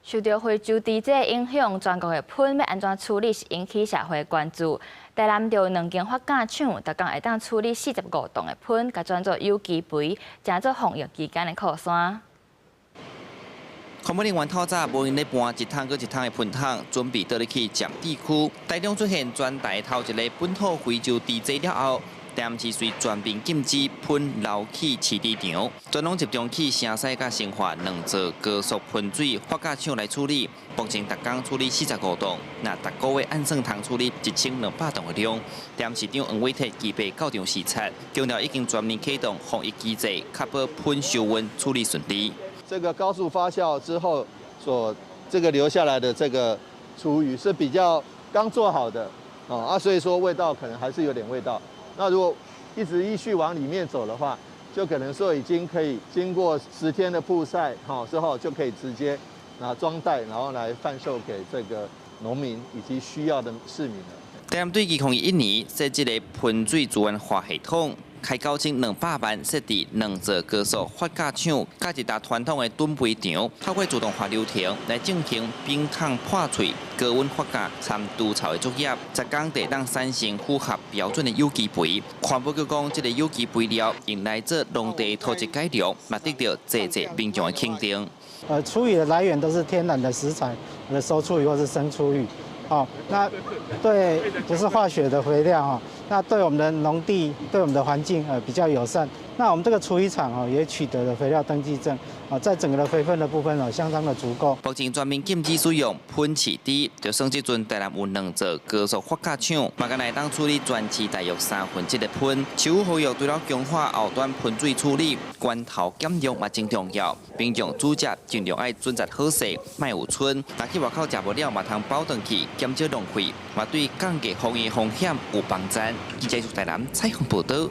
受著非洲豬瘟影響，全國的糞欲按怎處理是引起社會關注。台南著兩間發酵廠，逐工會當處理45噸的糞，共轉做有機肥，成做防疫期間的靠山。環保人員透早無閒咧搬一桶閣一桶的糞桶，準備倒入去佔地區。台中出現全台頭一个本土非洲豬瘟了後，台南市遂全面禁止糞流去飼豬場，全攏集中去城西佮新化兩座高速噴水發酵廠來處理。目前逐工處理45噸，若逐個月按算通處理1200噸的量。台南市長黃偉哲預備到場視察，強調已經全面啟動防疫機制，確保糞收運處理順利。這個高速發酵之後所這個留下來的這個廚餘是比較剛做好的，啊，所以說味道可能還是有點味道。那如果一直依序往裡面走的話，就可能說已經可以經過10天的曝曬，好之後就可以直接拿裝袋，然後來販售給這個農民以及需要的市民了。台南對2021年設置的噴水資源化系統，開9200萬設置兩座高速發酵廠，佮一台傳統的囤肥場，透過自動化流程來進行冰桶破碎、高溫發酵摻除臭的作業，10工就當產生符合標準的有機肥。環保局講，這个有機肥料用來做農地土質改良，嘛得著濟濟民眾的肯定。廚餘的來源都是天然的食材的餿廚餘或是生廚餘。哦，那對，不是化學的肥料哈，那對我們的農地、對我們的環境比較友善。那我們這個廚餘廠哦也取得了肥料登記證啊，在整個的肥分的部分哦相當的足夠。目前全面禁止使用糞飼豬，就算這陣台南有兩座高速發酵廠，嘛干焦會當處理全市大約1/3的糞。市府呼籲除了強化後端噴水處理，源頭減量嘛真重要。民眾煮食盡量愛選擇好勢，莫有賰。若去外口食無了，嘛通包轉去，減少浪費，嘛對降低防疫風險有幫助。記者台南採訪報導。